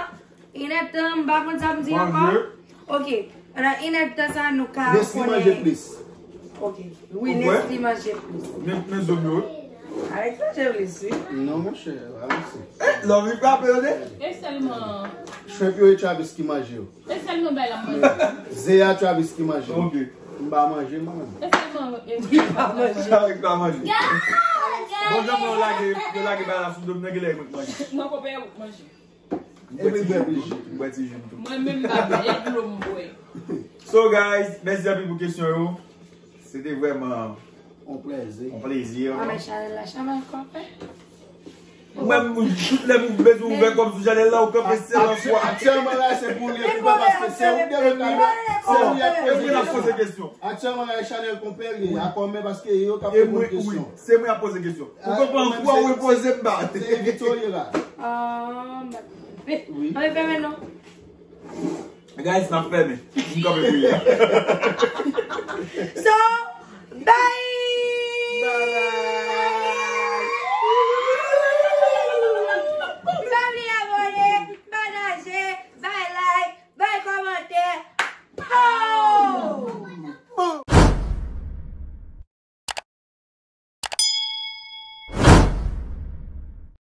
Inèdtan, m pa konn sa m di ankò. Ok. Pandan inèdtan sa, nou ka konnen. Nesly manje plis. Ok. Wi, Nesly manje plis. Men, men zo m yo. Alex manje plis, wi. Non, monchè, pa mèsi. Eh, lòm li frape yo de. E sèlman. Shrimp yo, e Travis ki manje yo. E sèlman bay la manje. Ze a, Travis ki manje yo. Ok. M pa manje, mwen menm. E sèlman Li pa manje. Avèk pa manje. Bon, jan mwen lage, yo lage bagay la sou do m nan, genlè mwen k manje. Mwen konpè ou k manje. M bwè ti ji, m bwè ti ji m tou. Mwen menm m pa bwè, e dlo m bwè. So guys, mèsi anpil pou kesyon yo. Se te vrèman yon plezi. Yon plezi. Mwen chanèl la, chanèl konpè. Mwen, tout lè m bezwen ouvè kòm sou chanèl la, ou kanpe sèl an swa. Aktyèlman la, se pou li konpè paske se ou ki devle, se ou ki ap poze kesyon. Aktyèlman la, chanèl konpè li a kòmè paske yo k ap reponn kesyon. Se mwen ap poze kesyon. Ou konprann kwa ou poze m ba. Se Victoria la. Ah, mwen fèmen non. Guys, n ap fèmen. M kanpe pou li. So,